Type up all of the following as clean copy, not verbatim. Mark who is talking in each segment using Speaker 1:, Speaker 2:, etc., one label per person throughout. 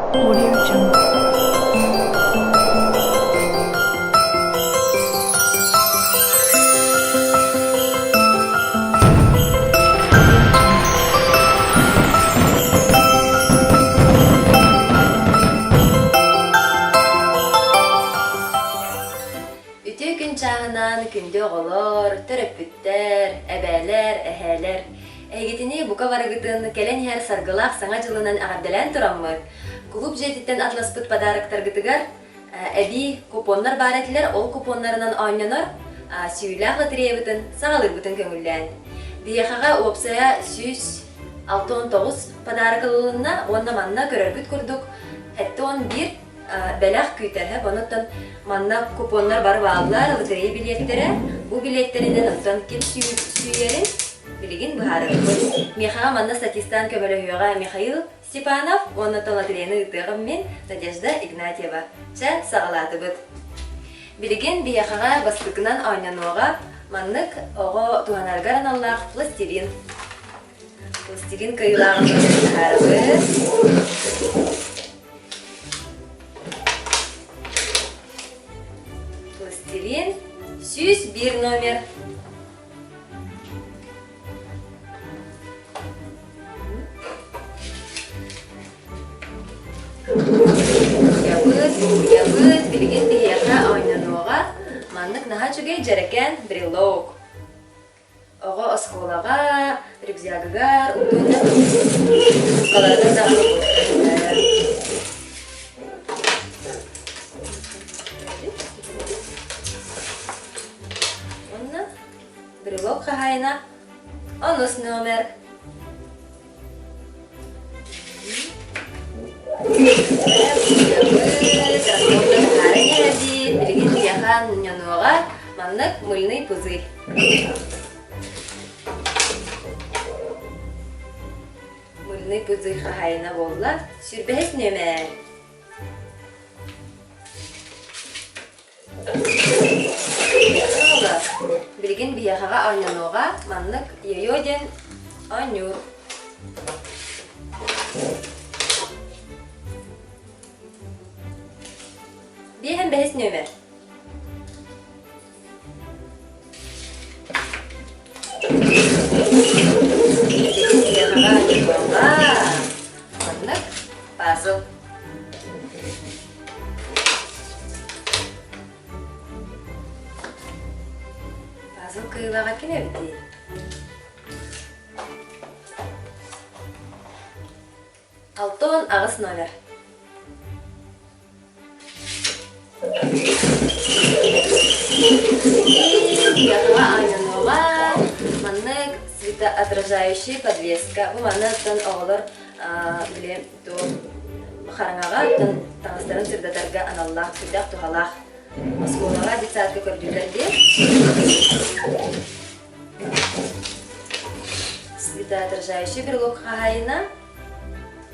Speaker 1: Audio Jungle.
Speaker 2: Үтүө күн чааһынан күндү оҕолор, төрөппүттэр, эбээлэр, эһээлэр! Эһигитини бука барыгытын кэлэн иһэр саргылаах Саҥа дьылынан эҕэрдэлээн тураммыт, кулууп дьиэтиттэн атласпыт подароктаргытыгар эбии купоннар баар этилэр, ол купоннарынан оонньонор сүүйүүлээх лотереябытын саҕалыырбытын көҥүллээн. Биһиэхэҕэ уопсайа 169 подарок ылылынна уонна манна көрөргүт курдук 71 бэлэх күүтэр. Онуттан манна купоннар бары бааллар, лотерея билиэттэрэ. Бу билиэттэринэн оттон ким сүүйэрин билигин быһаарыахпыт. Миэхэҕэ манна статистаан көмөлөһүөҕэ Михаил Степанов уонна лотереяны ыытыаҕым мин Надежда Игнатьева. Чэ, саҕалаатыбыт. Билигин биһиэхэҕэ бастакынан оонньонуоҕа маннык оҕо туһанарыгар аналлаах пластилин. Пластилин кыайыылааҕын таһаарабыт. Пластилин 101 номер. Ябыт, ябыт, билигин биһиэхэ оонньонуоҕа маннык наһаа үчүгэй дьэрэкээн брелок. Оҕо оскуолаҕа, рюкзагыгар уктуоннар сумкаларыгар даҕаны уктуохтара. Уонна брелок хаһаайына онус номер. Билигин биһиэхэ ньонуоҕа маннык мыльный пузырь. Мыльный пузырь хаһаайына буолла. Сүүрбэһис нүөмэр. Билигин биһиэхэҕэ оонньонуоҕа маннык йо-йо диэн оонньуур. Биэһэн бэһис нүөмэр. Билигин биһиэхэҕэ оонньуоҕа маннык пазл. Пазл кыылаҕа ким эбитий? 68 номер. Биһиэхэ оонньонуоҕа маннык светоотражающий подвеска. Бу манныттан оҕолор били хараҥаҕа таҥастарын сырдатарга аналлаах сүрдээх туһалаах оскуолаҕа детсадка көрдүүллэр диэн светоотражающий брелок хаһаайына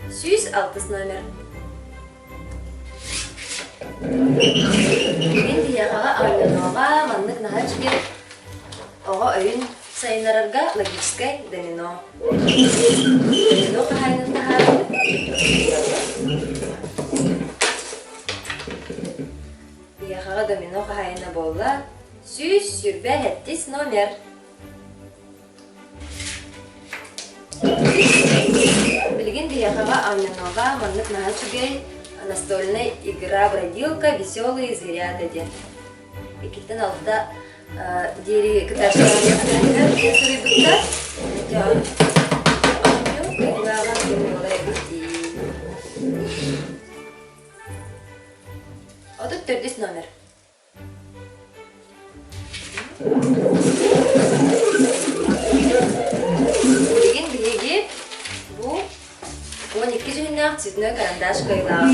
Speaker 2: 106 номер Билигин биһиэхэҕэ оонньонуоҕа маннык наһаа үчүгэй оҕо өйүн сайыннарарга логическай домино. Домино хаһаайынын таһаарабыт. Биһиэхэҕэ домино хаһаайына буолла 127 номер. Билигин биһиэхэҕэ оонньонуоҕа маннык наһаа үчүгэй настольная игра бродилка веселые зверята диэн. Иккиттэн алта диэри кытааччылар диэн суруйбуттар. Оонньуу кыайыылааҕа ким буолар эбит дии. 34 номер. Билигин биһиги бу 12 дьүһүннээх цветной карандаш кыайыылааҕа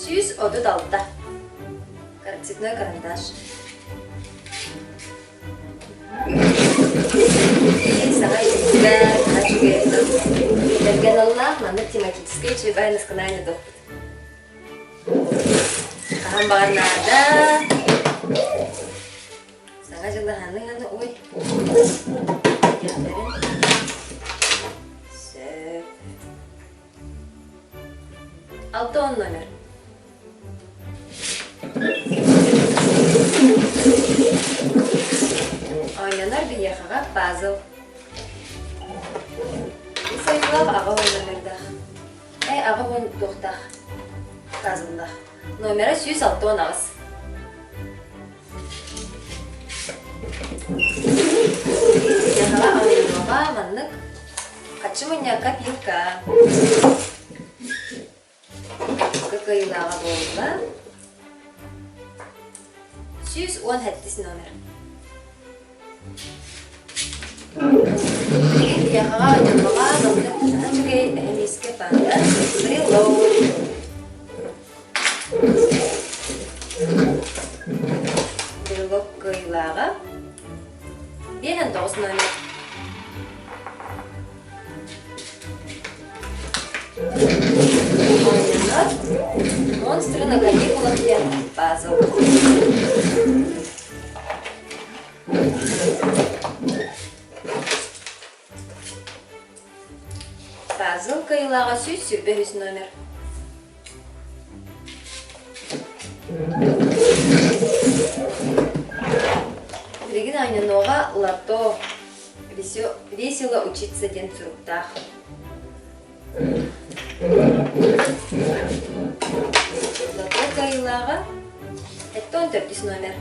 Speaker 2: 136 цветной карандаш. Саҥа үчүгэй, наһаа үчүгэй Этэргэ аналлаах маннык тематическай үчүгэй насканайны тохпут. Хаһан баҕар наада. Саҥа дьылы ханыганы ой диэхтэрин сөп. 60 номер. Оонньонор биһиэхэҕэ пазл. Үс ойуулаах 80 номердаах. Э 80 туохтаах пазллаах. Номера 168. Биһиэхэҕэ оонньонуоҕа маннык хаччы мунньакка пилка. Кыайыылааҕа буолла 117 номер. Билигин биһиэхэҕэ Ньурбаҕа маннык наһаа үчүгэй эһэ панда брелок. Брелок кыайыылааҕа 59 номер. Оонньонор «Монстры на каникулах» диэн пазл. Пазл кыайыылааҕа 123 номер. Билигин оонньонуоҕа лото «Весело учиться» диэн суруктаах. Лото кыайыылааҕа 74 номер.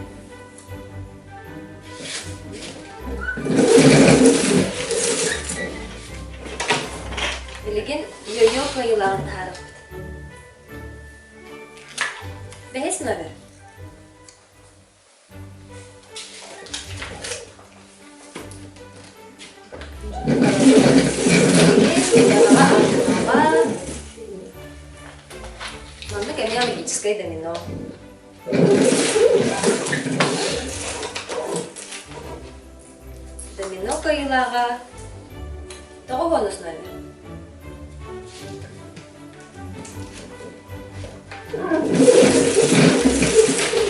Speaker 2: Билигин йо-йо кыайыылааҕын таһаарыахпыт. Бэһис номер. Маннык эмиэ логическое домино. Домино кыайыылааҕа тоҕо бонус номер?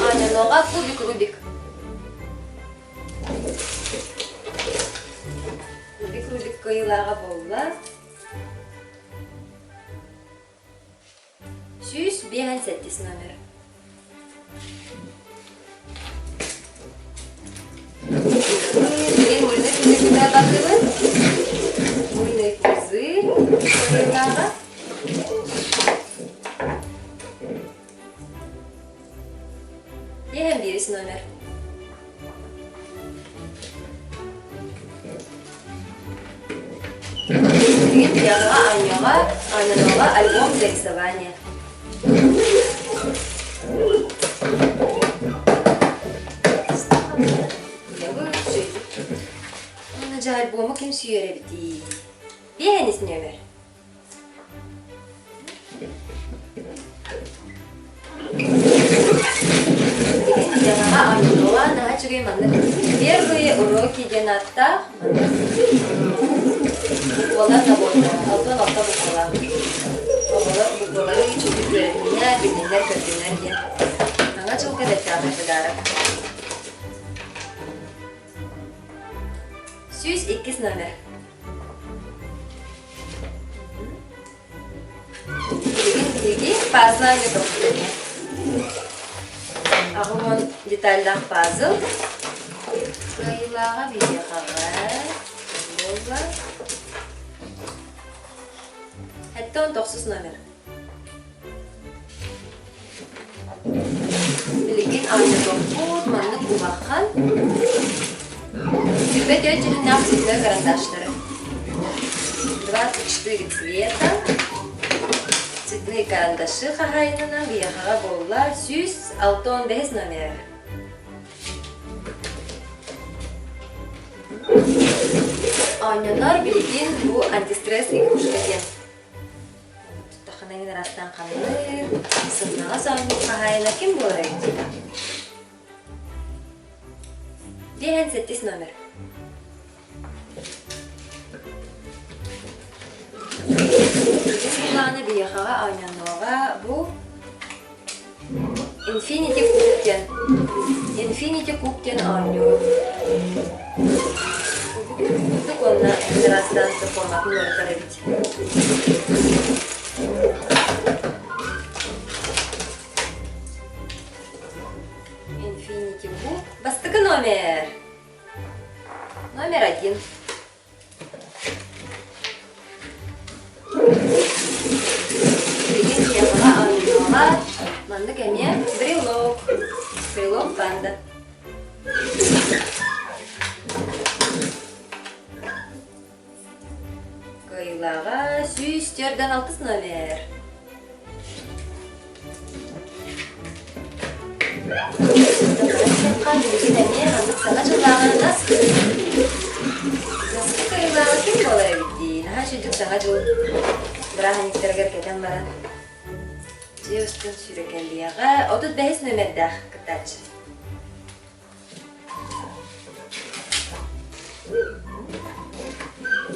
Speaker 2: Аанньаныаҕа кубик Рубик. Кубик Рубик кыайыылааҕа буолла. 158 номер. Билигин мыльный пузырь бардыбыт. Мыльный пузырь кыайыылааҕа. Иэһэн биирис номер. Билигин Дианаҕа Аняҕа Анянаҕа альбом для рисования. Уонна дьэ альбому ким сүүйэр эбитий? Биэһэнис нүөмэр. Билигин Дианаҕа Анянаҕа наһаа үчүгэй маннык первые уроки диэн ааттаах маннык буквалар набордара, 66 буквалаах. Оҕолор буквалары үчүгэйдик үөрэтиннэр, билиннэр, көрдүннэр диэн. Саҥа дьылга бэртээхэй подарок. 102 номер. Билигин биһиги пазлаҥҥа тохтуйуо. Аҕыһын детальдаах пазл. Кыайыылааҕа биһиэхэҕэ буолла. 79 номер. Билигин оонньотуохпут маннык улахан 24 дьүһүннээх цветной карандаштары. 24 цвета. Цветные карандаши хаһаайынынан биһиэхэҕэ буолла 165 номер. Оонньонор билигин бу антистресс игрушка диэн. Туттаххына эҥин араастаан хамныыр, сымнаҕас оонньуур хаһаайына ким буолар эбит? Диэһэн сэттис номер. Бүгүн былааны биһиэхэҕэ оонньонуоҕа бу. Infinity Куб диэн Infinity Куб диэн оонньуур. Кубик уонна араастаан форматын уларытар эбит. Infinity Куб бастакы номер. Номер один. Билигин киэһэҕэ оонньуоҕа маннык эмиэ брелок, брелок панда. Кыайыылааҕа 146 номер. Билигин эмиэ маннык саҥа дьыллааҕы наскы. Наскы кыайыылааҕа ким буолар эбит дии. Наһаа үчүгдүк саҥа дьыл бырааһынньыктарыгар кэтэн баран дьиэ устун сүүрэкэлиэҕэ 35 нүөмэрдээх кыттааччы.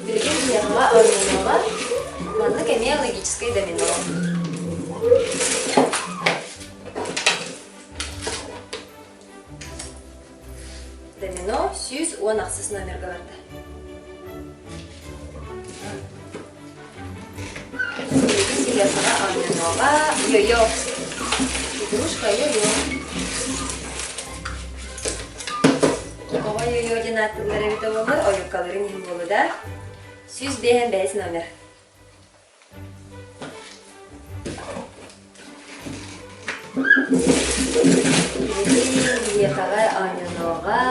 Speaker 2: Билигин биһиэхэ оонньонуоҕа маннык эмиэ логическай домино. Домино 118 номерга барда. Билигин биһиэхэ оонньонуоҕа йо-йо. Игрушка йо-йо. Оҕо йо-йо диэн ааттыыллар эбитэ буоллар, ойуккаларын иһин буолуо да. 155 номер. Билигин биһиэхэҕэ оонньонуоҕа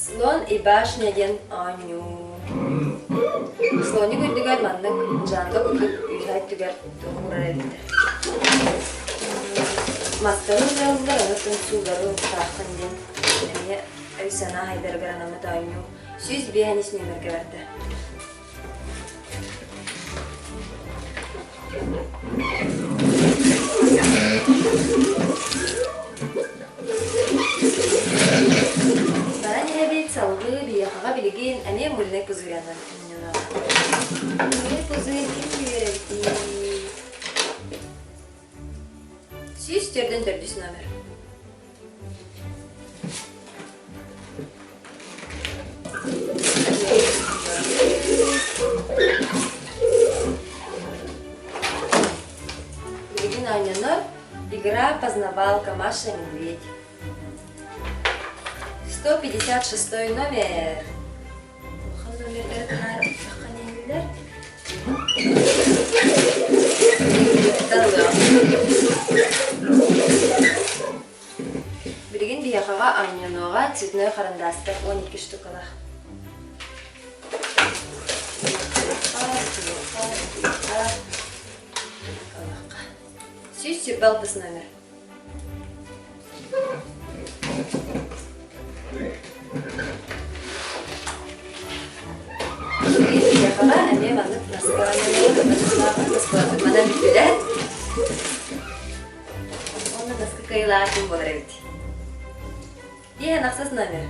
Speaker 2: Слон и башня диэн оонньуу. Слоник үрдүгэр маннык дьаанда курдук үөһэ өттүгэр туох уурар эбиттэр. Мастары уураллар, онон суулары уксааххын диэн эмиэ өй-санаа хайдарыгар анаммыт оонньуу 105 нүөмэргэ барда. Баран иһэбит салгыы биһиэхэҕэ билигин эмиэ мыльный пузырянан оонньонор. Мыльный пузырь ким үөрэбитий? 104 номер. Билигин оонньонор игра познавалка Маша и Медведь. 156 номер. Улахан номердары таһаарыахха иһиллэр. Билигин биһиэхэҕэ оонньонуоҕа цветной харандаастар 12 штукалаах. 126 номер. Биһиэхэҕэ эмиэ маннык наскылаан манан бүттүлэр. Уонна наскы кыайыылаах ким буолар эбит? Диэн ахсыс номер.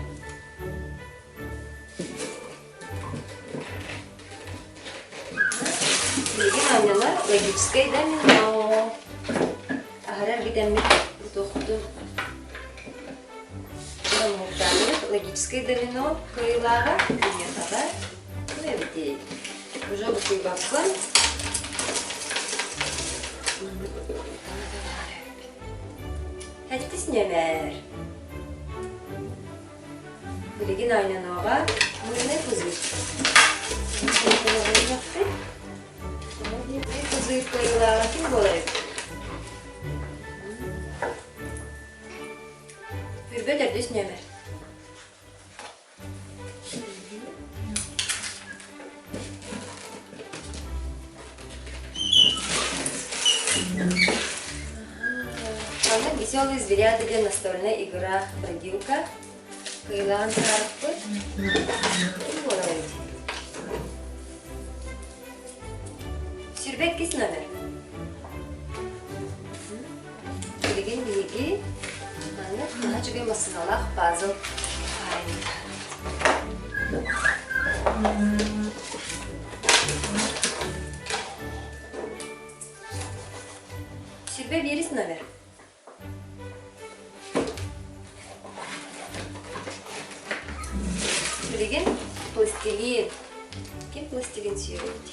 Speaker 2: Билигин оонньонор логическай домино. Аһарар бүтэммит тохтун Доммуктаабыт логическай домино кыайыылааҕа киниэхэҕэ ну эбитий уже букуйбаппын Сэттис нүөмэр. Билигин оонньонуоҕа мыльный пузырь. Мыльный пузырь кыайыылааҕа ким буолар эбит? Үрбэ төрдүс нүөмэр. Маннык «Веселые зверята» диэн настольная игра бродилка кыайыылааҕын таһаарбыппыт. Ким буолар эбит? 22 номер. Билигин биһиги маннык наһаа үчүгэй массыыналаах пазл хаайбыт. Сүрбэ биирис номер. Билигин пластилин. Ким пластилин сүөрбүт?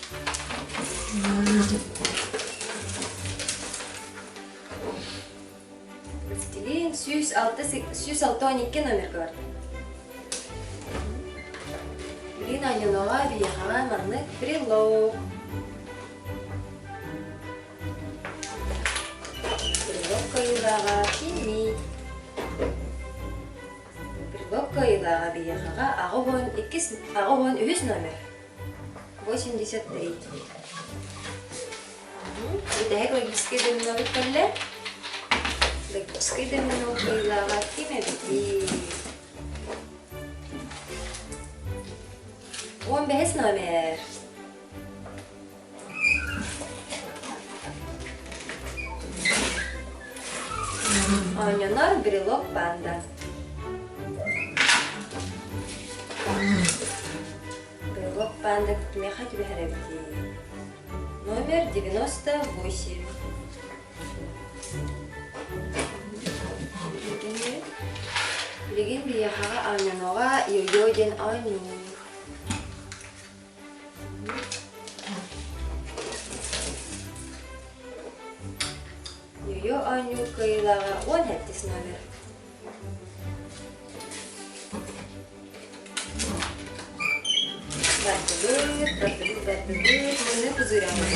Speaker 2: Пластилин 106 162 номерга барда. Билигин Анюнаҕа биһиэхэҕэ маннык брелок. Брелок кыайыылааҕа кимий? Брелок кыайыылааҕа биһиэхэҕэ 82 83 номер. 83. Бүтэһик логическай доминобут кэллэ. Логическай домино кыайыылааҕа ким эбитий? 15 номер. Оонньонор брелок панда. Брелок панда кимиэхэ түбэһэр эбитий? Номер 98. Билигин биһиэхэҕэ оонньонуоҕа йо-йо диэн оонньуур. Йо-йо оонньуур кыайыылааҕа 17 номер. Бардыбыт, бардыбыт, бардыбыт, мунну пузыряммыт.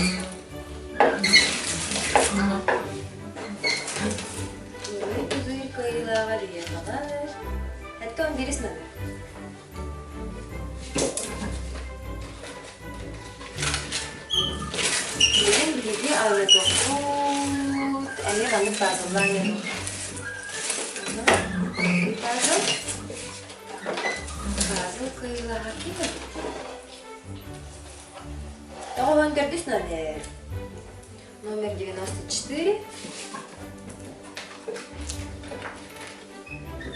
Speaker 2: Мунну пузырь кыайыылааҕа биһиэхэҕэ 71 номер. Билигин биһиги оонньотуохпут, эмиэ маннык пазллаан Пазл. Пазл кыайыылааҕа ким эбит? 94 номер. Номер 94.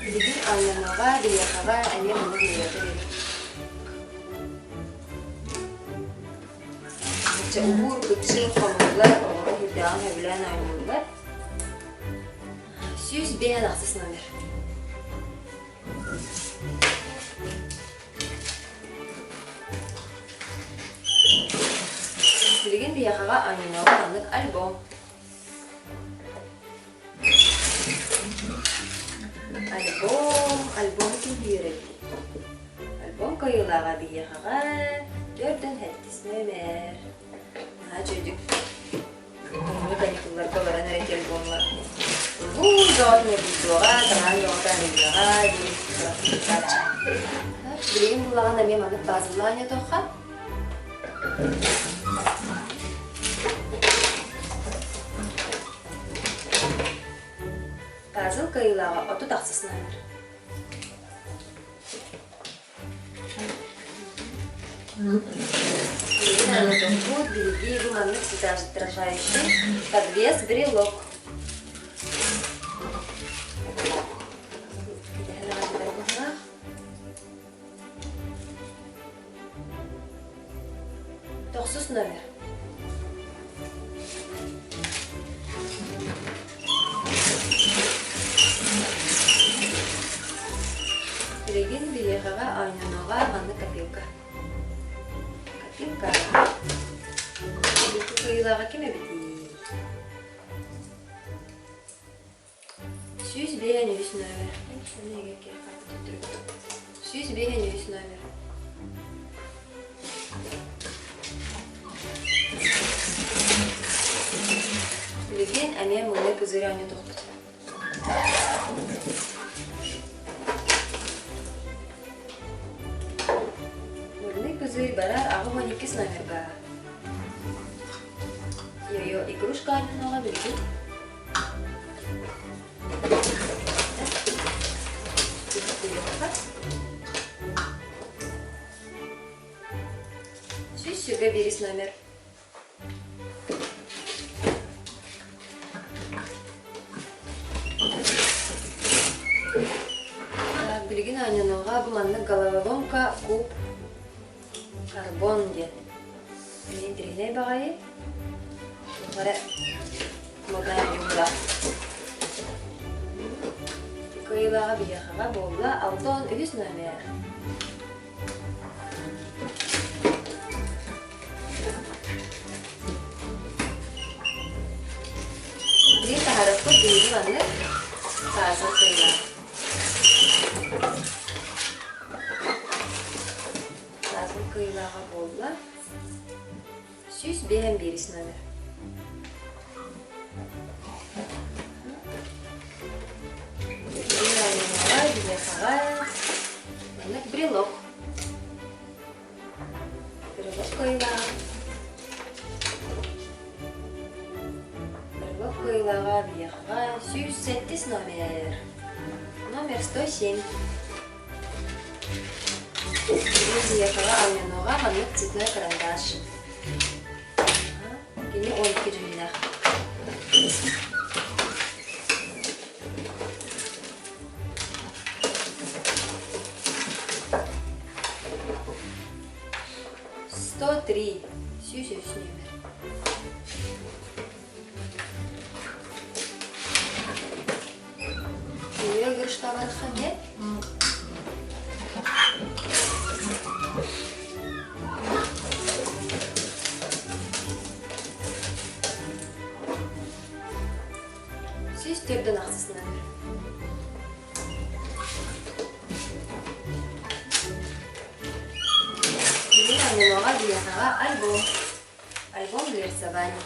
Speaker 2: Билигин Алланаҕа, Биһиэхэҕэ эмиэ маннык үөрэтэр эбит. Чэ, уһуур, кыччыыр, хомуллар, оҕону сүрдээҕин сөбүлээн оонньууллар. 105 номер. Билигин биһиэхэҕэ оонньонуоҕа маннык альбом. Альбом, альбом ким үөрэбитий? Альбом кыайыылааҕа биһиэхэҕэ 47 нүөмэр. Наһаа үчүгэйдик кыһыҥҥы каникулларга баран эрэ ити альбомҥа Улуу дьоҕот ньургуйдуоҕа, таҥаһын бөҕөтө аныйыаҕа диэн сурахтааччы. Билигин буллаҕына эмиэ маннык пазллаан ньотуохха. Пазл кыайыылааҕа 38 номер. Билигин биһиги бу маннык светоотражающий подвес брелок. Тохсус номер. Билигин биһиэхэҕэ оонньонуоҕа маннык копилка. Копилка. Копилка кыайыылааҕа ким эбитий? 153 номер. 153 номер. Билигин эмиэ мыллай пузырь оонньотуохпут. Мыльный пузырь барар 82 номерга. Йо-йо, игрушка оонньонуоҕа билигин. Сүүс биирис номер. Билигин оонньонуоҕа бу маннык головоломка куб Карбон диэн. Эмиэ интэриэһинэй баҕайы. Туох эрэ модная юбла. Кыайыылааҕа биһиэхэҕэ буолла 63 номер. биһиги маннык пазл кыайыылаах. Пазл кыайыылааҕа буолла. 151 номер. Биһиэхэҕэ маннык брелок. Брелок кыайыылааҕа. Брелок кыайыылааҕа биһиэхэҕэ 107 номер. Номер 107. Биһиэхэҕэ Алленоҕа маннык цветной карандаш. Кини 12 дьүһүннээх. 103 103 нүөмэр. Үйэ гырыштабарыхха нет? 104 ахсыс номер. Бүгүн Амилоҕа биһиэхэҕэ альбом. Альбом для рисования.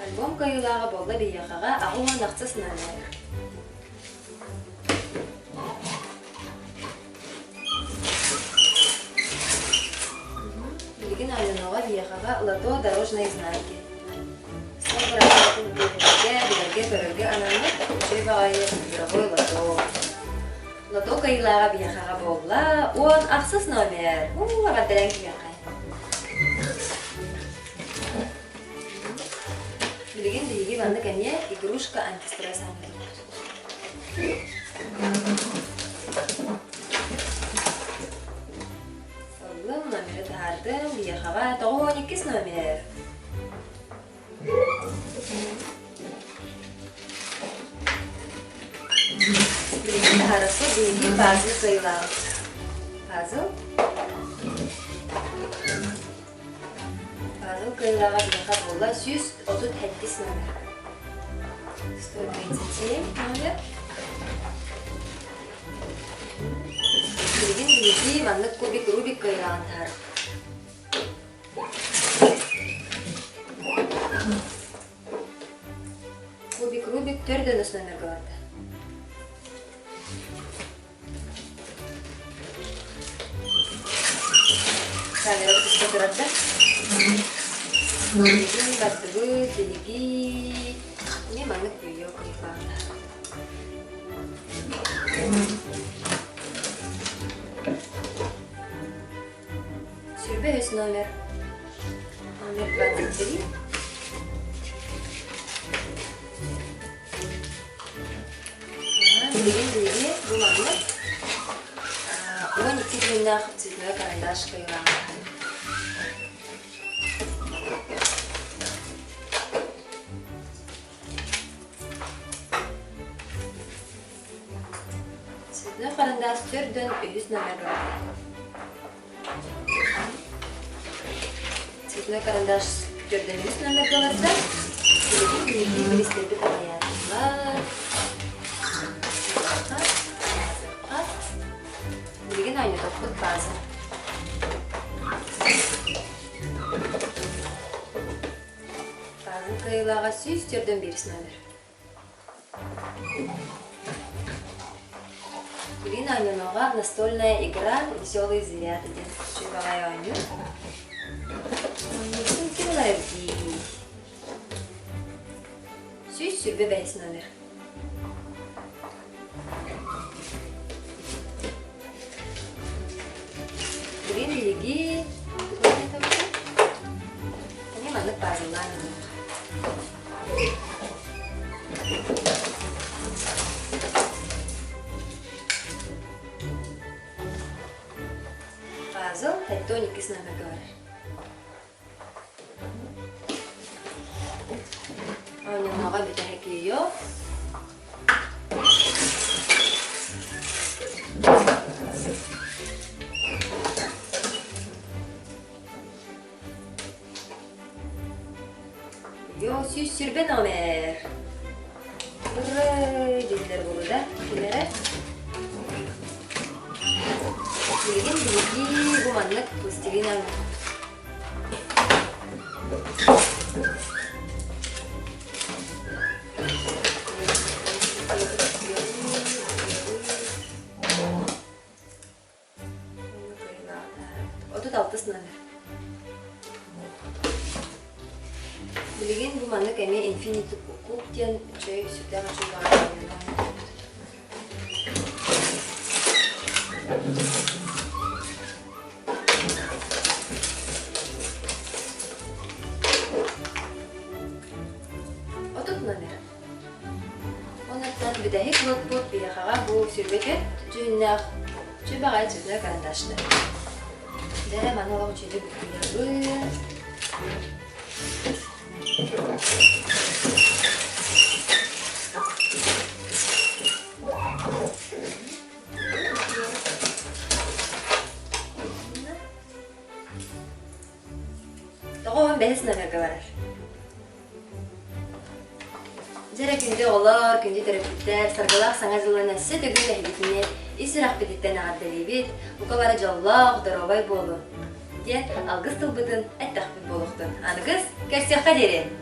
Speaker 2: Альбом кыайыылааҕа буолла биһиэхэҕэ 86 номер. Билигин Алленоҕа биһиэхэҕэ лото дорожные знаки. Суол быраабылатын билэргэ, билэргэ-көрөргө анаммыт үчүгэй баҕайы игровой лото. Лото кыайыылааҕа биһиэхэҕэ буолла 16 номер. Уу, эҕэрдэлээн киһиэхэ. Билигин биһиги маннык эмиэ игрушка антистресс аныыбыт. Ыллым, номеры таһаардым, биһиэхэҕэ 92 номер. Билигин таһаарыспыт биһиги пазл кыайыылааҕа. Пазл. Пазл кыайыылааҕа биһиэхэ буолла 137 номер. 137 номер. Билигин биһиги маннык кубик Рубик кыайыылааҕын таһаарбыт. Кубик Рубик төрдөнөс номерга барда. Камера туста турар да. Билигин бардыбыт, биһиги не маннык видео клипаана. 23 номер. Номер 23. Билигин биһиги бу маннык 12 күннээх цветной карандаш кыайыылааҕа. Цветной харандаас төрдөн үһүс номерга барда. Цветной карандаш төрдөн үһүс номерга барда. Билигин биһиги билистэрбит аҕыйаатылар. Билигин оонньотохпут база. База кыайыылааҕа 104 номер. Ирина Оленова настольная игра «Веселые зверята» диэн үчүгэй баҕайы оонньуу. Оонньуубутун ким ылар эбитий? 125 номер. Билигин биһиги Эмиэ маннык пазллаан ылыахха. Пазл 72 номерга барар. Оонньоноҕо бүтэһик ее. Йоо, 120 номер. Ура! Дииллэр буолуда. Кимэрэ? Билигин биһиги бу маннык пластилинан 36 номер. Билигин бу маннык эмиэ Infinity Cook диэн чэй сүрдээх үчүгэй баҕайы 30 номер. Онуттан бүтэһик лотпут биһиэхэҕэ бу сүрбэкэт дьүһүннээх чүбэҕэй цветной карандаштар. Дэ маны олох үчүгэйдик буккуйабын. Тоҕо уон бэһис номерга барар. Дьэ эрэ күндү оҕолор, күндү төрөппүттэр, саргылаах Саҥа дьылынан өссө төгүл эһигитини ис сүрэхпититтэн эҕэрдэлиибит, бука бары дьоллоох, доруобай буолун диэн алгыс тылбытын эттэхпит буолуохтун. Аныгыс көрсүөххэ диэри!